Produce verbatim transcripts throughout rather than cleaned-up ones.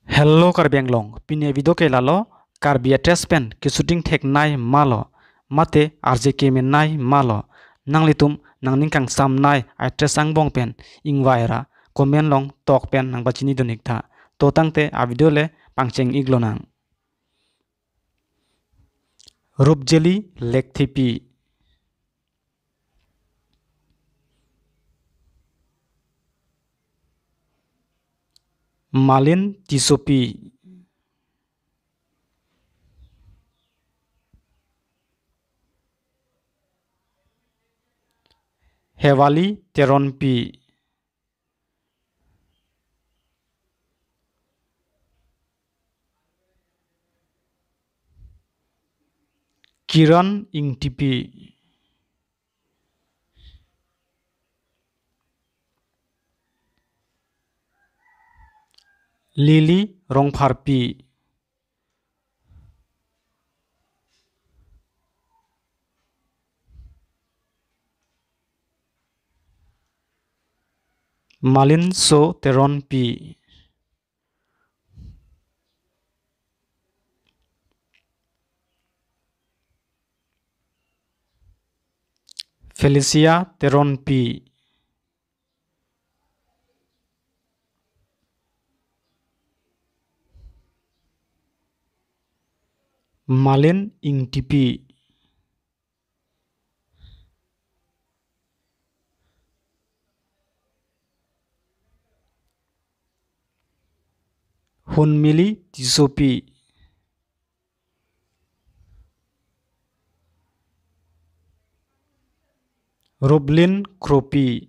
Hello Karbi Anglong, pini avideo ke lalo, Karbi actress pen keshooting theknei ma lo, mate arje kemenei ma lo, nanglitum nangning kangsamnei actress angbong pen ingvai ra comment along tok pen nangpachinidun ik tha. To tangte avideo le pangcheng ik lonang. Rupjeli Lekthepi. Malin Tissopi. Hewali Teronpi. Kiran Ingtipi. Lily Rongpharpi. Malinso Teronpi. Felicia Teronpi. Malin Ingtipi. Hunmili Tissopi. Rublin Kropi.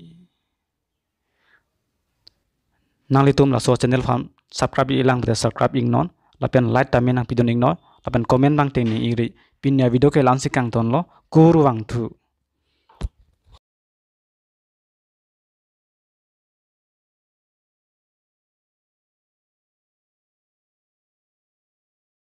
Nanglitum laso channel aphan subscribe-i lang pute subscribe iknon, lapen like tame nangpidun iknon, lapen comment abang tengne ikri. Pini avideo ke la-ansi kangtonlo, kurvangthu.